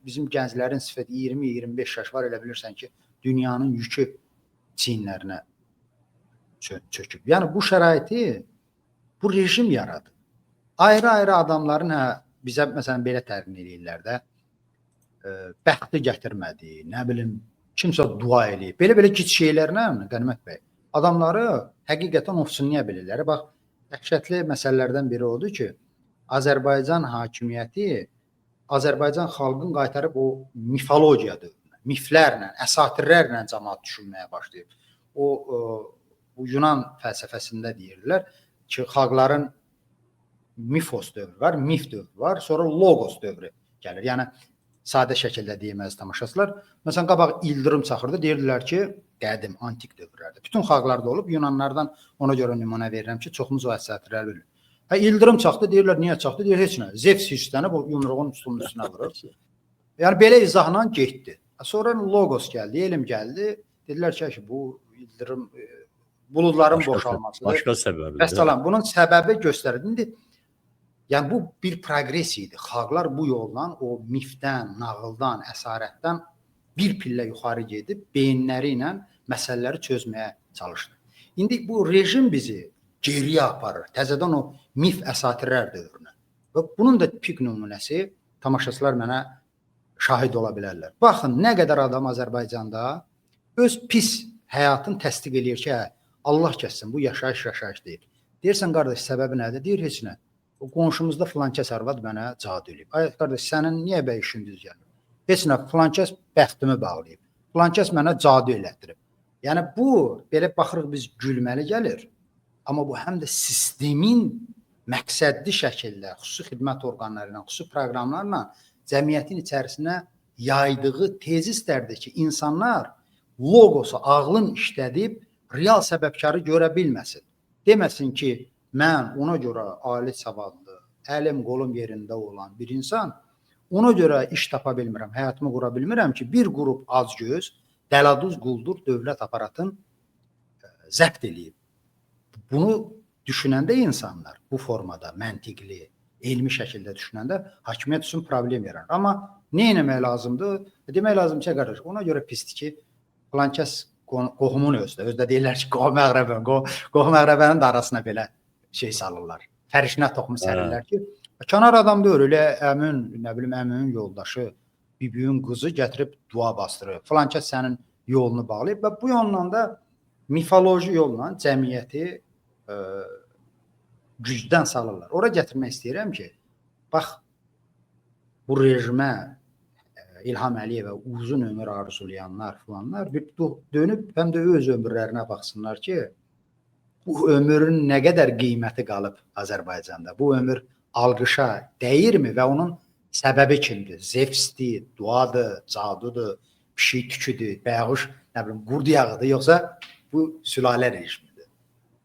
bizim gənclərin sifəti 20-25 yaş var, elə bilirsən ki, dünyanın yükü çiyinlərinə çöküb. Yəni bu şəraiti bu rejim yaradır. Ayrı-ayrı adamların bizə məsələn belə tərin eləyirlər də, bəxti gətirmədi, nə bilim, kimsə dua eləyib. Belə-belə kiçik şeylərlə Qənimət bəy, adamları həqiqətən ofsunlaya bilirlər. Bax, dəhşətli məsələlərdən biri odur ki, Azərbaycan hakimiyyəti Azərbaycan xalqını qaytarıb o mifologiya dövrünə, miflərlə, əsatirlərlə cəmaət düşünməyə başlayıb. O bu Yunan fəlsəfəsində deyirdilər ki, xalqların mifos dövrü var, mif dövrü var, sonra logos dövrü gəlir. Yəni sadə şəkildə deyim əziz tamaşaçılar. Məsələn, qabaq ildırım çaxırdı, deyirdilər ki, qədim antik dövrlərdə bütün xalqlarda olub, Yunanlardan ona görə nümunə verirəm ki, çoxumuz o əsatirləri bilir. Hə, ildırım çaxdı, deyirlər niyə çaxdı? Deyir heç nə. Zevs hirslənib o yumruğun stolun üstünə vurur. Yəni belə izahla getdi. Sonra logos gəldi, elm gəldi. Dedilər ki, bu ildırım buludların boşalmasıdır. Başqa səbəbi. Vəssalam, bunun səbəbi göstərildi. İndi yəni bu bir proqres idi. Xalqlar bu yolla o mifdən, nağıldan, əsarətdən bir pillə yuxarı gedib beyinləri ilə məsələləri çözməyə çalışdı. İndi bu rejim bizi geriyə aparır. Təzədən o mif əsatirlər dövrünə. Və bunun da tipik nümunəsi tamaşaçılar mənə şahid ola bilərlər. Baxın, nə qədər adam Azərbaycanda öz pis həyatını təsdiq eləyir ki, hə, Allah kəssin, bu yaşayış yaşayış deyil. Deyirsən, qardaş, səbəbi nədir? Deyir, heç nə. O qonşumuzda filankəs arvad mənə cadu eləyib. Ay qardaş, sənin niyə bəy işin düz gəlmir? Heç nə, filankəs bəxtimi bağlayıb. Filankəs mənə cadu elətdirib. Yəni bu, belə baxırıq biz gülməli gəlir. Amma bu həm də sistemin məqsədli şəkildə, xüsusi xidmət orqanları ilə, xüsusi proqramlarla cəmiyyətin içərisinə yaydığı tezislərdir ki, insanlar logosu, ağlın işlədib real səbəbkarı görə bilməsin. Deməsin ki, mən ona görə ali savadlı, əlim qolum yerində olan bir insan, ona görə iş tapa bilmirəm, həyatımı qura bilmirəm ki, bir qrup acgöz, dələduz quldur dövlət aparatın zəbt eləyib. Bunu düşünəndə insanlar bu formada məntiqli, elmi şəkildə düşünəndə hakimiyyət üçün problem yaranır. Amma nə etmək lazımdır? Demək lazım ki, qardaş, ona görə pisdir ki, filankəs qohumun özü də, özü də deyirlər ki, qohum əqrəbə, qohum əqrəbənin də arasına belə şey salırlar. Fərişnə toxumu sərirlər ki, kənar adam deyir, elə əmin, nə bilim, əminin yoldaşı, bibiyün qızı gətirib dua bastırır. Filankəs sənin yolunu bağlayıb və bu yolla da mifoloji yolla cəmiyyəti gücdən salırlar. Ora gətirmək istəyirəm ki, bax bu rejimə İlham Əliyevə uzun ömür arzulayanlar filanlar bir dönüb həm də öz ömürlərinə baxsınlar ki, bu ömrün nə qədər qiyməti qalıb Azərbaycanda. Bu ömür alqışa dəyirmi və onun səbəbi kimdir? Zevsdir, duadır, cadudur, pişik tüküdür, bayquş, nə bilim, qurd yağıdır, yoxsa bu sülalə rejimidir?